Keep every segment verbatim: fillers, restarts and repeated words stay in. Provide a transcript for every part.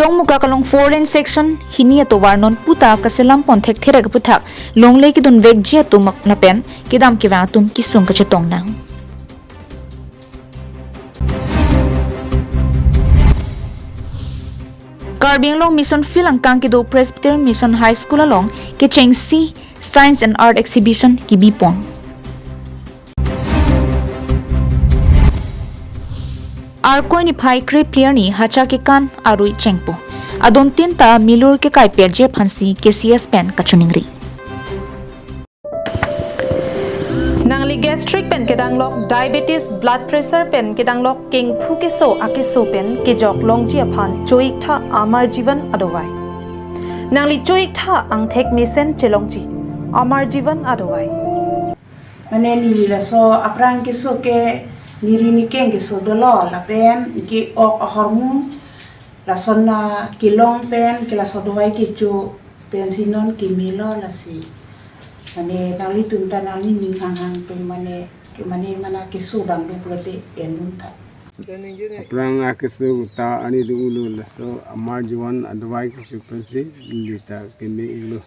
Dokmoka along four lane section hini atovar non puta kaselam pon thekthe rek aputhak longle kedun vekji atum lapen kedam kevang atum kesung kachetong nang. Karbi Anglong Mission Field angkang kedo Presbyterian Mission High School along kechengsi Science and Art Exhibition kebipon. Arkoi niphai krephli arni hacha kekan arui chengpo. Adon tin ta milur kekai pet je aphansi K C S pen kachiningri. Nangli gastric pen kedanglok, diabetes, blood pressure pen kedanglok, kengphu keso akeso pen kejok longji aphan cho-iktha Amar Jeevan adawai. Nangli cho-iktha angthek mesen chelongji Amar Jeevan adawai. Mane neli laso aphrang keso ke niri nikeng keso dolo lapen ke-ok ahormu lason na kelong pen ke laso dawai kecho pensi non kemelo lasi. Mane nanglitum ta nangning hanghang pen mane ke mane mana keso bang do pulote endun ta. Aphrang akeso ta ani do ulo laso Amar Jeevan adawai kecho pensi neli ta keme-iklo.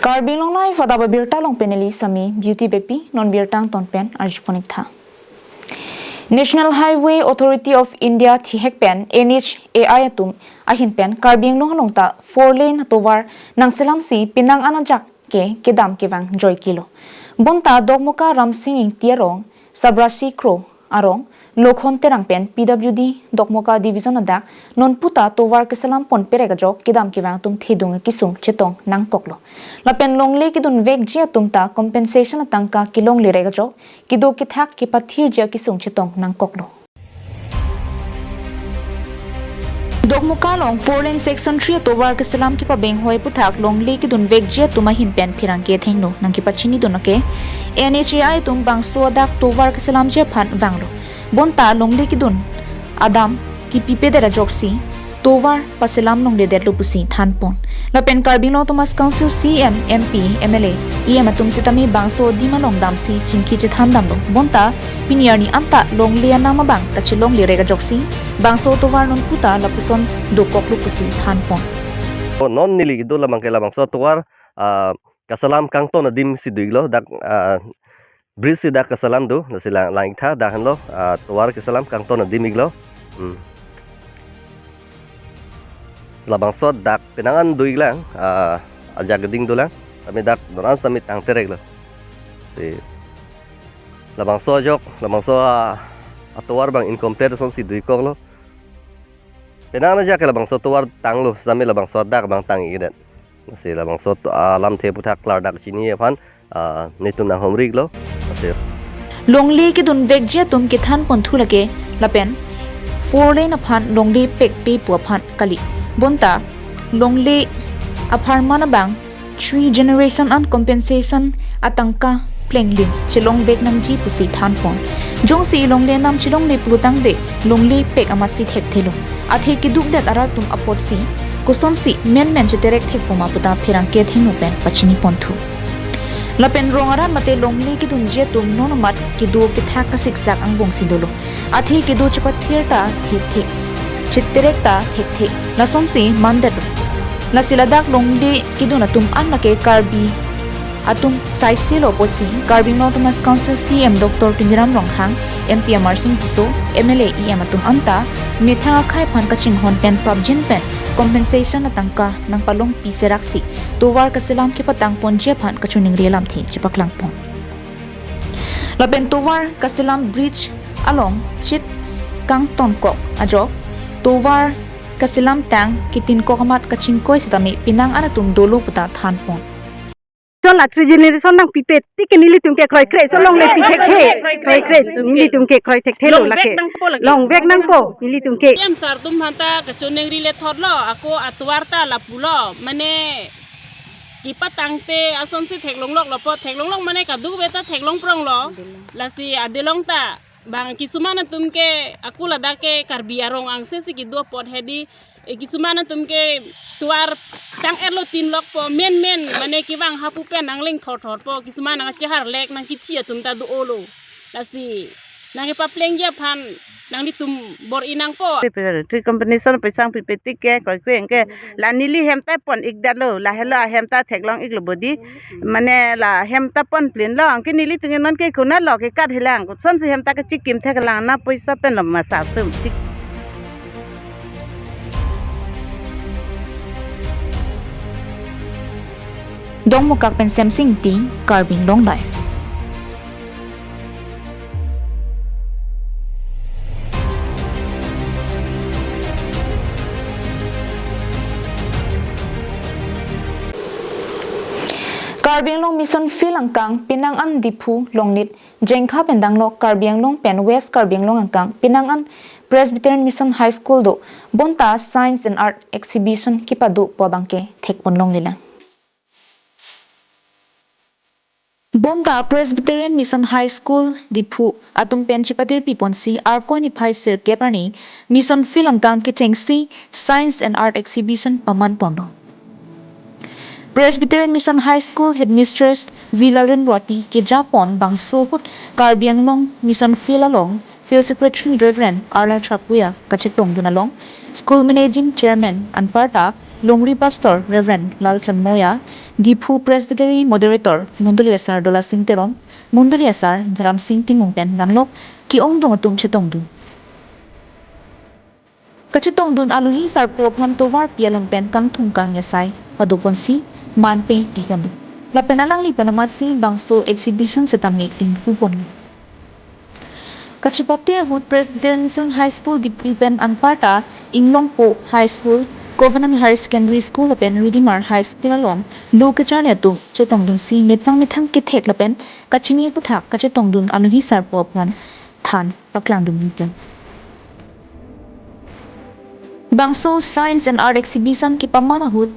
Karbi Anglong Live adap abirta along pen neli Sami Beauty Beypi, non birta angton pen arjupon-iktha. National Highway Authority of India thihek pen N H A I atum ahin pen Karbi Anglong along ta four lane atovar nangselamsi penang an ajak ke kedam kevang joike lo. Bonta Dokmoka Ramsing Ingti arong, Sabrasi Kro arong, Lokhon Terang pen P W D Dokmoka Division adak non puta tovar keselam pon perek ajok kedam kevang atum thedung kesung chetong nangkoklo. Lapen longle kedun vekji atum ta compensation atangka kelongle rek ajok kedo kethak kepathirji kesung chetong nangkoklo. Dokmoka along four lane section three atovar keselam kepabenghoi aputhak longle kedun vekji atum ahin pen pherangke athengno nangkepachinidun lake N H A I atum bangso adak tovar keselamji aphan vanglo. Bonta longle kedun adam kepipedet ajoksi tovar paselam longledetlo pusi thanpon. Lapen Karbi Anglong Autonomous Council C E M, M P, M L A, E M atum sitame bangso adim along damsi chingki chethan damlo. Bonta pini arni anta longle anam abang kachelongle rek ajoksi bangso tovar non puta lapuson dokoklo pusi thanpon. Oh, non neli kedo labang ke labangso tovar, ah, kaselam kangton adim si do-iklo, dak, ah, bridge si dak kaselam do, lasi lang, lang-iktha dak henlo, ah, tovar keselam kangton adim iklo. Hmm. Labangso dak penang an do-iklang, ah, ajak keding dolang, tame dak doran sami tangtereklo. Si labangso ajok, labangso, ah, atovar abang incomplete asonsi do-ikkoklo. Penang an ajak ke labangso tovar tanglo, sami labangso dak abang tang-ikdet. Si labangso to-, ah, lamthe aputhak klardak chini aphan, ah, netum nanghumri-iklo. Ate longle kedun vekji atum kethanponthu lake lapen four lane aphan longle pekpe pu aphan kali. Bonta longle apharman abang three generation an compensation atangka plenglim chelongvek nangji pusi thanpon. Jongsi longle anam chelongle pulotangte longle pek amatsi thekthelo. Athe kedukdet arat atum apotsi kosonsi menmen cheterek thekpo ma puta pherangke athengno pen pachiniponthu. Lapen rong arat mate longle kedunji atum non amat kedo kethak kasiksak angbongsi dolo. Athe kedo chepathir ta thekthe, cheterek ta thekthe, lasonsi mandetlo. Lasi ladak longle kedun atum an lake Karbi atum saiselo pusi Karbi Anglong Autonomous Council C E M Doctor Tuliram Ronghang, M P Amarsing Tisso, M L A, E M atum anta methang akhei aphan kachinghon pen prapjin pen compensation atangka nangpalongpi seraksi tovar kaselam kepatangponji aphan kachiningri alamthe chepaklangpon. Lapen tovar kaselam bridge along chit kangtonkok ajok tovar kaselam tang ketinkok amat kachingkoi sitame penang an atum dolo puta thanpon. Chot la three generation nangpipe tik ke nelitum ke kroikre, so longle pi thekthe, kroikre, nelitum ke kroi thekthe lo lake. Longvek nangpo, nelitum ke. E M sir atum aphanta kachiningri lethotlo, ako atovar ta lapulo, mane kepatangte asonsi theklonglok lo apot, theklonglok mane kadokave ta theklongpronglo. Lasi adelong ta bang kisuman atum ke, ako ladak ke Karbi arong angse si kedo apot hedi, e, kisuman atum ke tovar tang-etlo tinlokpo, menmen mane kevang hapu pen nangling thorthorpo, kisuman nangcheharlek nangkithi atum ta do-olo. Lasi Nangkepaplengji aphan nanglitum bor-i nangpo. Three company son pesang pipetik ke koi kueng ke la neli hem ta pon-ik detlo, lahelo ahem ta theklong-iklo bodi. Mane la hem ta pon plin lo, anke nelitum non ke konatlo ke kat hilang. Kosonsi hem ta kechikim theklang, na poisa pen lo masa sum tik. Dongmukak pen Semsing Ingti, Karbi Anglong Live. Karbi Anglong Mission Field angkang penang an Diphu longnit Jengkha pen danglok Karbi Anglong pen West Karbi Anglong angkang penang an Presbyterian Mission High School do bonta Science and Art Exhibition kepado pu abangke thekpon longlelang. Bonta Presbyterian Mission High School Diphu atum pen chepatirpi ponsi Arkoi niphai sirkep arni Mission Field angkang kechengsi Science and Art Exhibition paman ponlo. Presbyterian Mission High School Headmistress V Lalremruati kejapon bangso ahut Karbi Anglong Mission Field along Field Secretary Reverend Arla Thapuya kachetongdun along School Managing Chairman anparta Longri Pastor Reverend Lalchan Moya, Diphu Presbytery Moderator Mondoli Asar Dolasing Teron, Mondoli Asar Dharamsing Timung pen danglok ke-ongdung atum chetongdun. Kachetongdun alohi sarpo aphan tovarpi along pen kangthum kangni asai padoponsi manpeng pipon. Lapen alangli pen amatsi bangso exhibition setame ingpupon. Kachepate ahut Presbyterian Mission High School Diphu pen anparta Inglongpo High School, Covenant Higher Secondary School lapen Redeemer High School along lo kecharli atum chetongdunsi methang methang kethek lapen kachini aputhak kachetongdun alohi sarpo aphan than paklangdun ningkan. Bangso Science and Art Exhibition kepaman ahut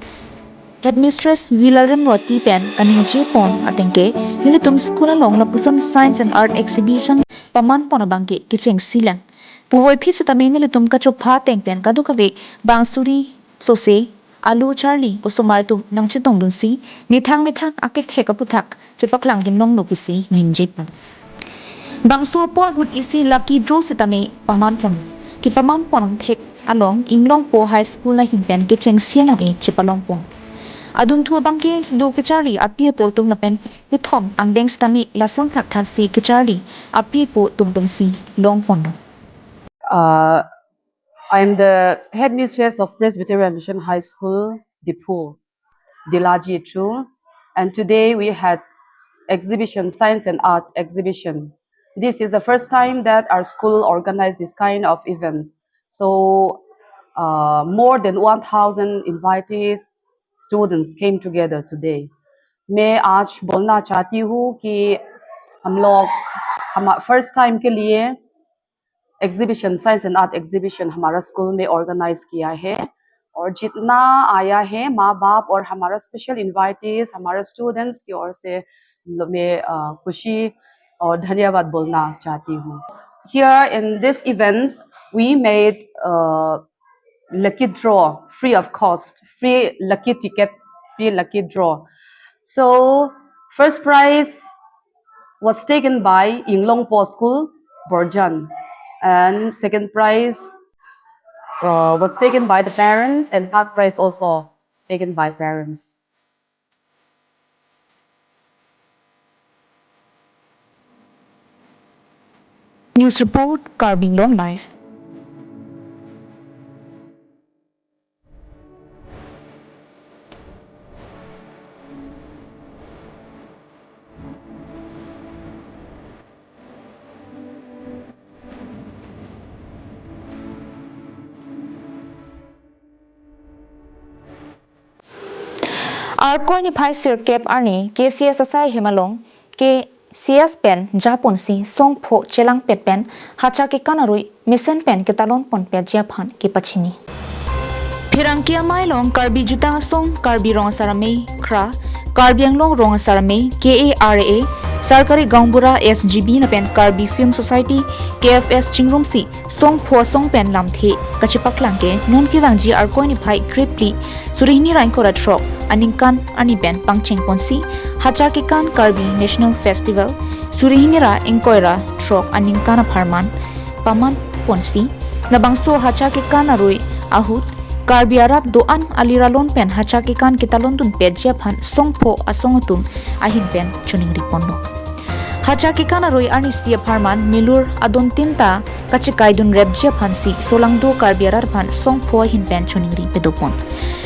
Headmistress V Lalremruati pen kaningjepon atengke nelitum school along lapuson Science and Art Exhibition pamanpon abangke kechengsilang. Puvoiphit setame nelitum kachopha ateng pen kadokave bang suri sose alu charli osomar atum nangchetongdunsi methang methang akethek aputhak chepaklangdun longlo pusi ningjepo. Bangso apor ahut isi lucky draw setame pamanpon. Kepamanpon thek along Inglongpo High School ahin pen kechengsi along-e chepalongpon. Adunthu abangke lo kecharli api apo atum lapen kethom angdeng setame lason thakthaksi kecharli api apo atum pensi longponlo. Uh, I am the headmistress of Presbyterian Mission High School, Diphu, Dilaji too. And today we had exhibition, science and art exhibition. This is the first time that our school organized this kind of event. So, uh, more than one thousand invitees, students came together today. मैं आज बोलना चाहती हूँ कि हम लोग, हम first time के लिए exhibition, science and art exhibition हमारा स्कूल में ऑर्गेनाइज किया है, और जितना आया है माँ बाप और हमारा स्पेशल इनवाइटीज, हमारे स्टूडेंट्स की ओर से मैं, अ, खुशी और धन्यवाद बोलना चाहती हूँ। Here in this event, we made, uh, lucky draw, free of cost, free lucky ticket, free lucky draw. So, first prize was taken by Inglongpo School, Borjan, and second prize, uh, was taken by the parents, and third prize also taken by parents. News report, Karbi Anglong Live. Arkoi niphai sirkep arni K C S asai hem along K C S pen japonsi songpho chelangpet pen hacha kekan arui mesen pen ketalon ponpetji aphan kepachini. Pherangke amei along Karbi Jutang Asong, Karbi Rong Asar Amei, KRA, Karbi Anglong Rong Asar Amei, K A R A, Sarkari Gaonbura, S G B lapen Karbi Film Society, K F S chingrumsi songpho asong pen lamthe kachepaklang ke non kevangji Arkoi niphai krephli suri hini ra ingkoi ra throk aningkan arni pen pangchengponsi hacha kekan Karbi National Festival suri hini ra ingkoi ra throk aningkan apharman paman ponsi, labangso hacha kekan aroi ahut Karbi arat do-an alir alon pen hacha kekan ketalondun petji aphan songpho asong atum ahin pen choningri ponlo. Hacha kekan aroi arnisi apharman milur adontin ta kachekaidun repji aphansi solangdo Karbi arat aphan songpho ahin pen choningri pedopon.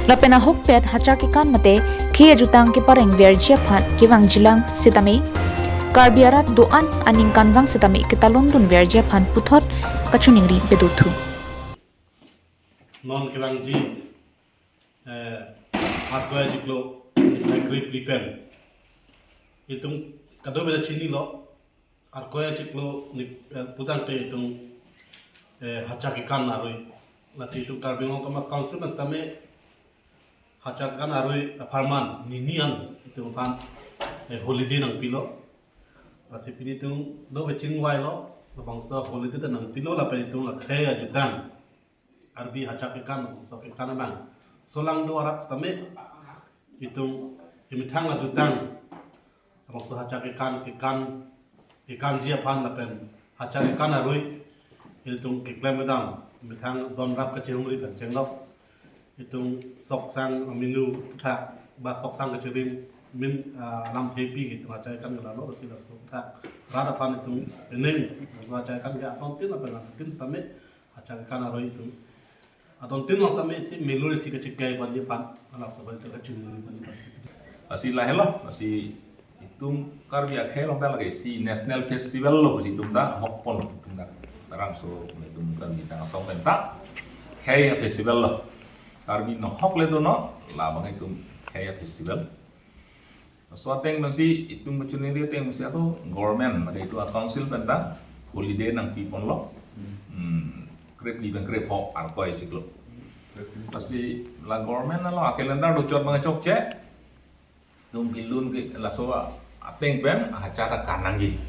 Lapen ahokpet hacha kekan mate khei ajutang kepareng verji aphan kevangjilang sitame Karbi arat do-an aningkanvang sitame ketalondun verji aphan puthot kachoningri pedothu. Non kevangji, eh, Arkoi achiklo, eh, Krip Lipen. Itum kadokave ta chinilo, Arkoi achiklo ni, eh, putangte itum, eh, hacha kekan aroi. Lasi itum Karbi Anglong Autonomous Council pen sitame hacha kekan aroi apharman nini an itum aphan, eh, holiday nangpilo. Lasi pini itum do bechingvailo, labangso holiday ta nangpilo lapen itum akhei ajutang Karbi hacha kekan, so kekan abang solangdo arat sitame itum kemethang ajutang, labangso hacha kekan, kekan, kekanji aphan lapen hacha kekan aroi itum keklem kedam, kemethang donrap kachehumri pen chenglok. Itum soksang aminu thak ba soksang kachirim min, ah, alam hepi itum hacha kekan kelalo, lasi laso thak rat aphan itum ening, laso hacha kekan ke adontin aphan adontin sitame hacha kekan aroi itum adontin along sitame isi milur isi kachekai ponji aphan, laso aphan itum kachingri ponji aphan. Lasi lahelo, lasi itum Karbi akhei along ta lake isi national festival lo, lasi itum ta hokpon itum ta. Tarang so itum Karbi ta asong pen ta khei a-festival lo. Karbi nohok le do no, labang itum khei a-festival. So ateng pensi itum kachoningri ateng pensi ato government mate itum a-council pen ta holiday nangpiponlo. Hmm, Krip Lipen Krip ho Arkoi achiklo. Lasi la government alo a-calendar do chot abang chokche. Itum bilun ke laso ateng pen hacha ta kan nangji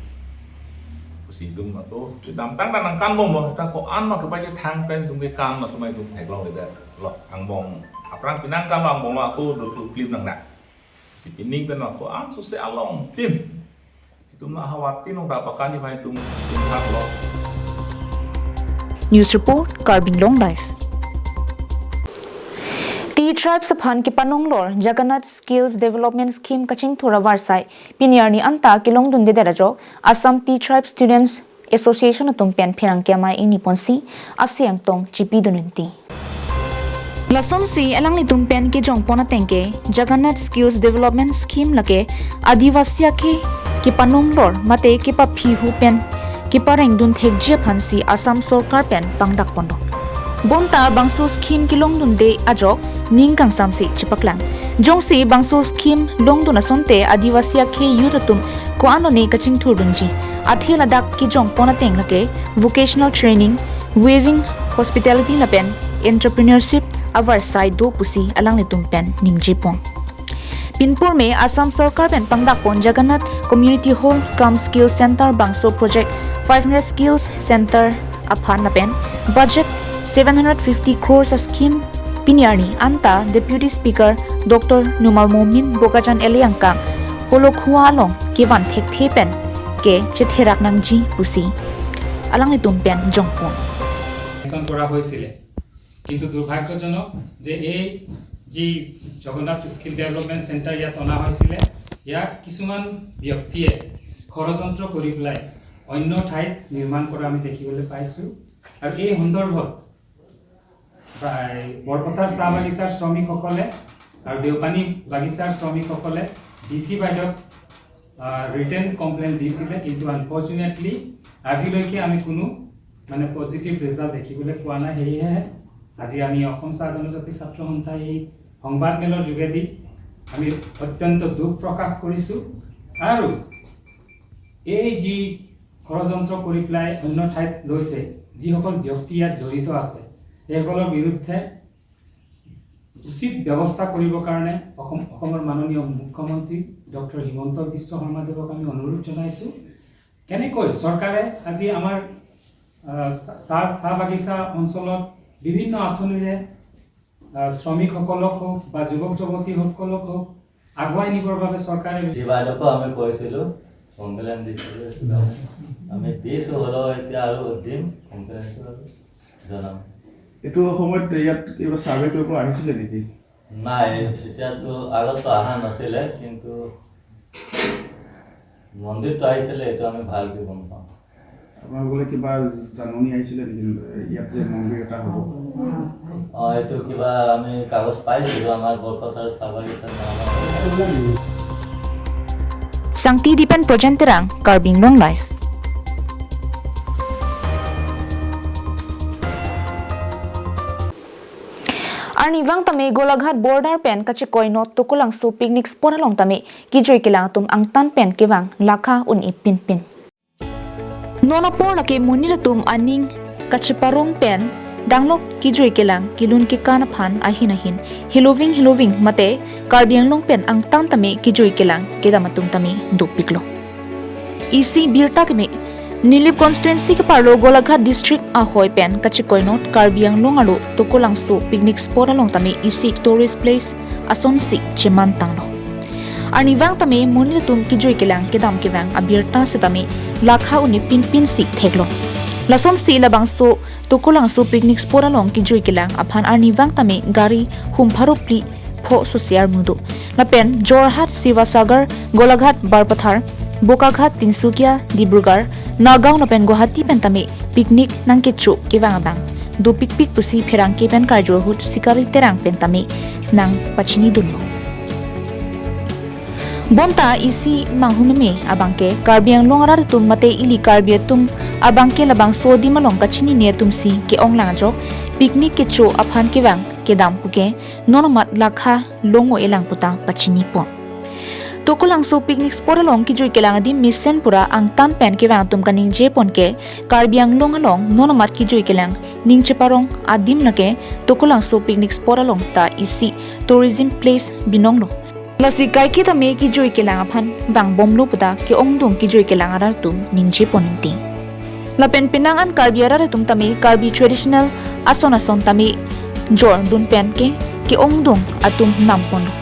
pusi itum ato kedamtang ta nangkan bomlo, ta ko-an ma kepachethang pen itum kekan laso ma itum theklongledetlo. Angbong aphrang pinangkan lo, angbong lo ako do tu klim nang na. Si pining pen lo ko-an sose along klim. Itum la hawat tinong ta pakan ji pai itum itum thaklo. News report, Karbi Anglong Live. Tea Tribes aphan kepanonglor Jagannath Skills Development Scheme kachingthur avarsai pini arni anta kelongdundedet ajok Assam Tea Tribes Students Association atum pen pherangke amei ingniponsi asi angtong chipidun unti. Lasonsi alanglitum pen kejongpon ateng ke Jagannath Skills Development Scheme lake Adivasi akhei kepanonglor mate kepaphihu pen keparengdun thekji aphansi Assam sorkar pen pangdakponlo. Bonta bangso scheme kelongdunde ajok ning kangsamsi chepaklang. Jongsi bangso scheme longdun asonte Adivasi akhei youth atum ko-an lone kachingthurdunji, athe ladak kejongpon ateng lake vocational training, weaving, hospitality lapen entrepreneurship avarsai do pusi alanglitum pen ningjepon. Pinpur me Assam sorkar pen pangdakpon Jagannath Community Hall cum Skill Center bangso project five hundred Skills Center aphan lapen budget seven hundred fifty crores a-scheme pini arni anta Deputy Speaker Doctor Numal Momin Bokajan L A angkang Polokhua along kevan thekthe pen ke chetherak nangji pusi alanglitum pen jongpon. Sanction কৰা হৈছিলে। কিন্তু দুৰ্ভাগ্যজনক যে এই যি Jagannath skill development centre ইয়াত অনা হৈছিলে, ইয়াক কিছুমান ব্যক্তিয়ে ষড়যন্ত্ৰ কৰি পেলাই অন্য ঠাইত নিৰ্মাণ কৰা আমি দেখিবলৈ পাইছোঁ। আৰু এই সন্দৰ্ভত বা-, এই বৰপথাৰ চাহ বাগিচাৰ শ্ৰমিকসকলে আৰু দেওপানী বাগিচাৰ শ্ৰমিকসকলে ডি চি বাইদেউক, আহ, ৰিটেন কমপ্লেইন দিছিলে, কিন্তু আনফৰ্চুনেটলি আজিলৈকে আমি কোনো মানে পজিটিভ ৰিজাল্ট দেখিবলৈ পোৱা নাই। সেয়েহে আজি আমি অসম চাহ জনজাতি ছাত্ৰ সন্থাই এই সংবাদমেলৰ যোগেদি আমি অত্যন্ত দুখ প্ৰকাশ কৰিছোঁ। আৰু এই যি ষড়যন্ত্ৰ কৰি পেলাই অন্য ঠাইত লৈছে, যিসকল ব্যক্তি ইয়াত জড়িত আছে, সেইসকলৰ বিৰুদ্ধে উচিত ব্যৱস্থা কৰিবৰ কাৰণে অসম, অসমৰ মাননীয় মুখ্যমন্ত্ৰী ডক্টৰ হিমন্ত বিশ্ব শৰ্মাদেৱক আমি অনুৰোধ জনাইছোঁ। কেনেকৈ চৰকাৰে আজি আমাৰ, আহ, চা-, চাহ, চাহ বাগিচা অঞ্চলত বিভিন্ন আঁচনিৰে, আহ, শ্ৰমিকসকলক হওক বা যুৱক যুৱতীসকলক হওক আগুৱাই নিবৰ বাবে চৰকাৰে ডি চি বাইদেউকো আমি কৈছিলোঁ, কমপ্লেইন দিছিলোঁ, এইটো কাৰণে আমি দিছোঁ, হ'লেও এতিয়া আৰু দিম, কমপ্লেইনটো আৰু জনাম। এইটো সময়ত ইয়াত কিবা ছাৰ্ভে কৰিব আহিছিলে নেকি? নাই, এতিয়াতো আগততো অহা নাছিলে, কিন্তু মন্দিৰটো আহিছিলে, এইটো আমি ভালকৈ গম পাওঁ। আপোনালোকলৈ কিবা জাননী আহিছিলে নেকি, ইয়াত যে মন্দিৰ এটা হ'ব? অ, এইটো কিবা আমি কাগজ পাইছিলোঁ, আমাৰ বৰপথাৰ চাবাৰী এটা নাম আছে। Sangti Dipen Projen Terang, Karbi Anglong Live. Arnivang tame Golaghat border pen kachekoi not Tokolangso picnic spot along tame kejui kelang atum angtan pen kevang lakha un-e pinpin. Non apor lake monit atum aning kacheparong pen danglok kejui kelang kelun kekan aphan ahin ahin heloving heloving mate Karbi Anglong pen angtan tame kejui kelang kedam atum tame dopiklo. Isi birta keme Nilip constituency keparlo Golaghat district ahoi pen kachekoi not Karbi Anglong arlo Tokolangso picnic spot along tame isi tourist place asonsi chemantanglo. Arnivang tame monit atum kejui kelang kedam kevang abirta setame lakha un-e pinpin si theklo. Lasonsi labangso Tokolangso picnic spot along kejui kelang aphan arnivang tame gari hum pharo phli pho sosiar mudu. Lapen Jorhat, Sivasagar, Golaghat, Barpathar, Bokaghat, Tinsukia, Dibrugarh, Nagaon lapen Guwahati pen tame picnic nangkecho kevang abang dopikpik pusi pherangke pen karjur ahut Sikari Terang pen tame nangpachinidunlo. Bonta isi manghumeme abangke Karbi Anglong arat atum mate ili Karbi atum abangke labangso adim along kachinine atumsi ke-onglang ajok picnic kecho aphan kevang kedam puke non amat lakha long-o-elang puta pachinipon. Tokolangso picnic spot along kejui kelang adim mesen pura angtan pen kevang atum kaningjepon ke Karbi Anglong along non amat kejui kelang ning cheparong adim lake Tokolangso picnic spot along ta isi tourism place binonglo. Lasi kaike tame kejui kelang aphan vangbomlo puta ke-ongdung kejui kelang arat atum ningjepon inti. Lapen penang an Karbi arat atum tame Karbi traditional ason ason tame jordun pen ke ke-ongdung atum namponlo.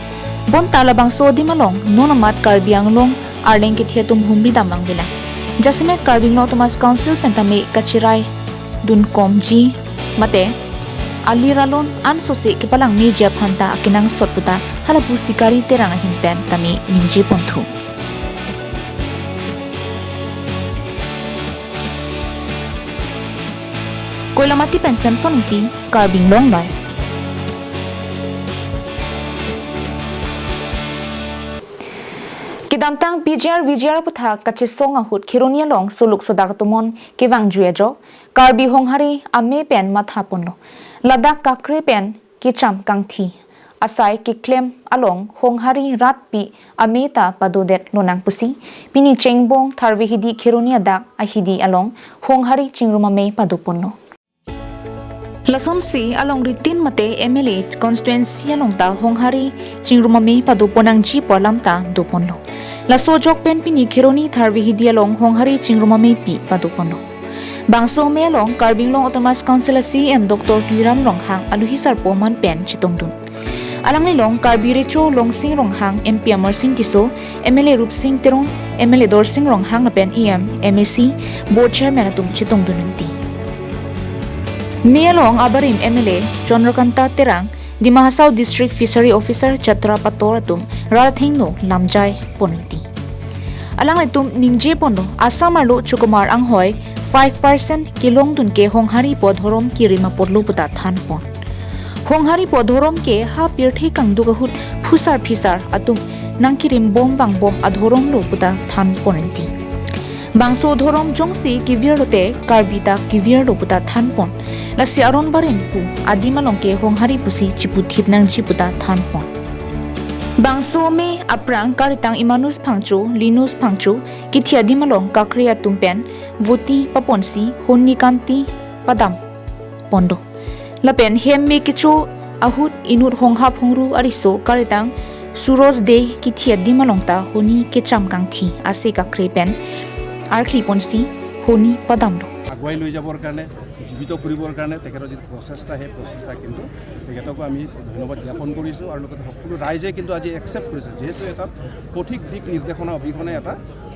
Bonta labangso adim along non amat Karbi Anglong arleng kethe atum humri dam vangvelang. Jasemet Karbi Anglong Autonomous Council pen tame kacherai dunkomji mate alir alon ansose kepalangmeji aphan ta akenangsot puta halapu Sikari Terang ahin pen tame ningjeponthu. Koilamati pen Samson Ingti, Karbi Anglong Live. Kedamtang P G R V G R aputhak kachesong ahut Kheroni along soluk sodak atum on kevangjui ajok Karbi Honghari ame pen mathaponlo. Ladak kakre pen kecham kangthi asai keklem along Honghari rat pi ame ta padodet lonang pusi pini Chengbong Tharve Hidi Kheroni adak ahidi along Honghari chingrum ame padoponlo. Lasonsi alongri tin mate M L A constituency along ta Honghari chingrum ame padoponangji pu alam ta doponlo. Laso ajok pen pini Kheroni Tharve Hidi along Honghari chingrum ame pi padoponlo. Bangso ame along Karbi Anglong Autonomous Council a C E M Doctor Tuliram Ronghang aluhi sarpo man pen chetongdun. Alanglilong Karbi Recho Longsing Ronghang, M P Amarsing Tisso, M L A Rupsing Teron, M L A Dorsing Ronghang lapen E M, M A C, Board Chairman atum chetongdun inti. Ame along abarim M L A Chandrakanta Terang, Dima Hasao District Fishery Officer Chatra Pator atum rat athengno lamjai pon inti. Alanglitum ningjeponlo, Assam arlo chukumar anghoi five percent kelongdun ke Honghari pu adhorom kerim apotlo puta thanpon. Honghari pu adhorom ke ha pirthe kangduk ahut phusar phisar atum nangkerimbom vangbom adhoromlo puta thanpon inti. Bangso adhorom jongsi kevirlote Karbi ta kevirlo puta thanpon. Lasi aron barim pu adim along ke Honghari pusi chiputhip nangji puta thanpon. Bangso ame aphrang karitang Emmanus Phangcho, Linus Phangcho, kethi adim along kakre atum pen voti paponsi honi kanti padamponlo. Lapen hem me kecho ahut inut honghap hongru ariso karitang Suroj Dey kethi adim along ta honi kecham kangthi ase kakre pen arkliponsi honi padamlo. আগুৱাই লৈ যাবৰ কাৰণে, জীৱিত কৰিবৰ কাৰণে তেখেতৰ যিটো প্ৰচেষ্টা, সেই প্ৰচেষ্টা কিন্তু তেখেতকো আমি ধন্যবাদ জ্ঞাপন কৰিছোঁ আৰু লগতে সকলো ৰাইজে কিন্তু আজি একচেপ্ট কৰিছে, যিহেতু এটা সঠিক দিশ নিৰ্দেশনা অবিহনে এটা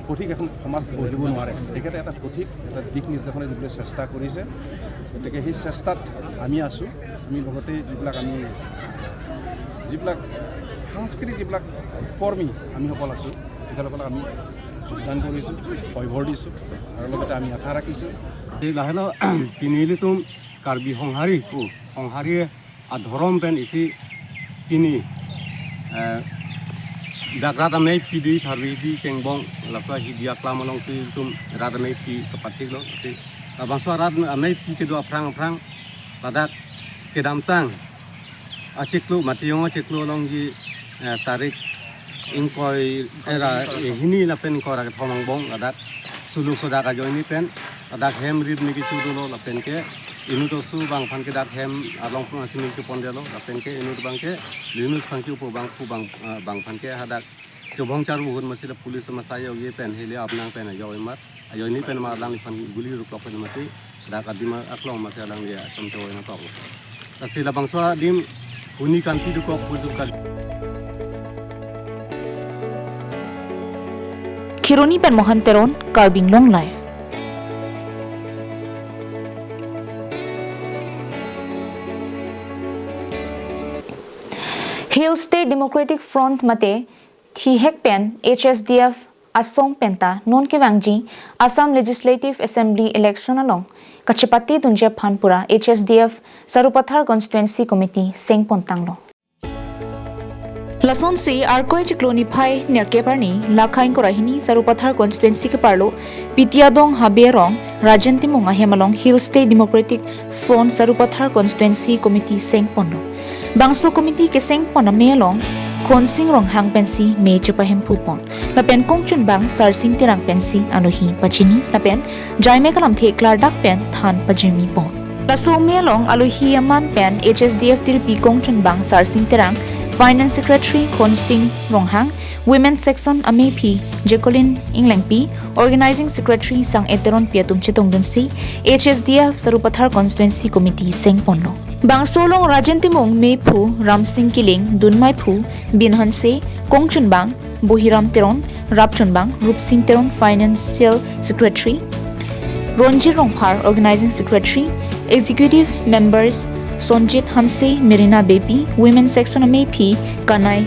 সঠিক এখন সমাজ গঢ়িব নোৱাৰে। তেখেতে এটা সঠিক এটা দিশ নিৰ্দেশনা দিবলৈ চেষ্টা কৰিছে। গতিকে সেই চেষ্টাত আমি আছোঁ। আমি লগতে যিবিলাক আমি যিবিলাক সাংস্কৃতিক যিবিলাক কৰ্মী আমিসকল আছোঁ, তেখেতসকলক আমি যোগদান কৰিছোঁ, হয়ভৰ দিছোঁ আৰু লগতে আমি আশা ৰাখিছোঁ। Lahelo pini ilitum Karbi Honghari pu, Honghari adhorom pen isi pini, eh, dak rat amei pidi tharvi di kengbong laso Hidi aklam alongsi ilitum rat amei pi kapatiklo. Isi labangso rat amei pi kedo aphrang aphrang ladak kedamtang achiklo, Matiyong achiklo alongsi, eh, tarik ingkoi, eh, ra, eh, hini lapen ingkoi ra kethom angbong ladak suluk sodak ajoine pen ladak hem rit ni kechu dolo lapen ke inut oso abang aphan ke dak hem along pung asini chupon delo lapen ke inut abang ke Linus aphan ke upo abang pu abang, eh, abang aphan ke hadak chobong charbu ahut masi la police masa yo ye pen hele apnang pen ayo emat ajoine pen ma alangliphan guli ruklok pen masi dak adim aklong masi alangli atum choi na tok. Lasi labangso adim huni kanti dukok pujum kali. Kheroni pen Mohan Teron, Karbi Anglong Live. Hill State Democratic Front mate thihek pen H S D F asong penta non kevangji Assam Legislative Assembly election along kachepate dunji aphan pura H S D F Sarupathar Constituency Committee sengpon tanglo. Lasonsi Arkoi chiklo niphai nerkep arni lakha ingkoi ra hini Sarupathar Constituency keparlo Pitiadong Habe arong Rajen Timung ahem along Hill State Democratic Front Sarupathar Constituency Committee sengponlo. Bangso committee kesengpon amei along Khonsing Ronghang pensi mei chepahemphu pon. Lapen kongchunbang Sarsing Terang pensi alohi pachini lapen jaime kalamthe klardak pen than pajirmi pon. Laso amei along alohi aman pen H S D F tirpi kongchunbang Sarsing Terang, Finance Secretary Khonsing Ronghang, Women Section ameiphi Jacqueline Englengpi, Organizing Secretary Sang-e Teronpi atum chetongdunsi H S D F Sarupathar Constituency Committee sengponlo. Bangso along Rajen Timung, meiphu Ramsing Killing, dunmeiphu Bin Hanse, kongchunbang Bohiram Teron, rapchunbang Rupsing Teron, Financial Secretary, Ronjit Rongphar, Organizing Secretary, Executive Members Sonjit Hanse, Merina Beypi, Women Section ameiphi Kanai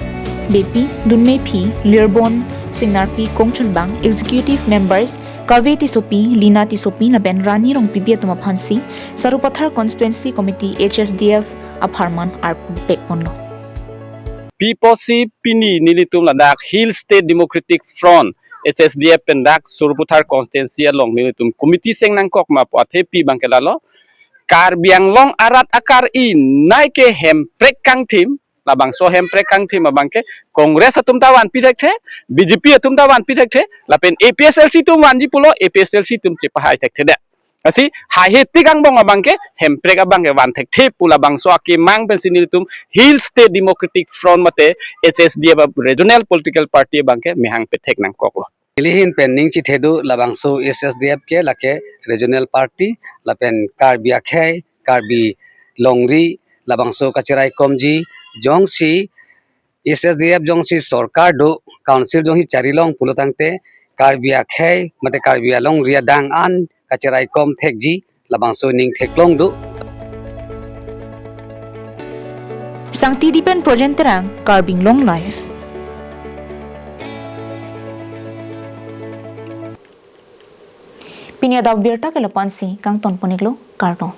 Beypi, dunmeiphi Lirbon Singnarpi, kongchunbang Executive Members Kave Tissopi, Lina Tissopi lapen Rani Rongpipi atum aphansi Sarupathar Constituency Committee H S D F apharman arpu pekponlo. Pi apotsi pini nelitum ladak Hill State Democratic Front, H S D F pen dak Sarupathar Constituency along nelitum committee seng nangkok ma pu athe pi abang ke lalo. Karbi Anglong arat akar-i nai ke hemprek kangthim, labangso hemprek kangthim abang ke Congress atum ta vanpi thekthe, B J P atum ta vanpi thekthe, lapen A P H L C atum vanji pulo, A P H L C atum chepahai thekthe de. Lasi haihe tik angbong abang ke hemprek abang ke van thekthe pu labangso akemang pensi nelitum Hill State Democratic Front mate H S D F regional political party abang ke mehang pethek nangkoklo. Neli ahin pen ning chethedun labangso H S D F ke lake regional party lapen Karbi akhei, Karbi longri labangso kachiraikomji jongsi H S D F jongsi sorkar do, council jongsi charilong pulo tangte Karbi akhei mate Karbi alongri adang an kachiraikom thekji labangso ning theklongdun. Sangti di pen Projen Terang, Karbi Anglong Live. Pini adap birta ke lapu-ansi kangton pon-iklo, kardom.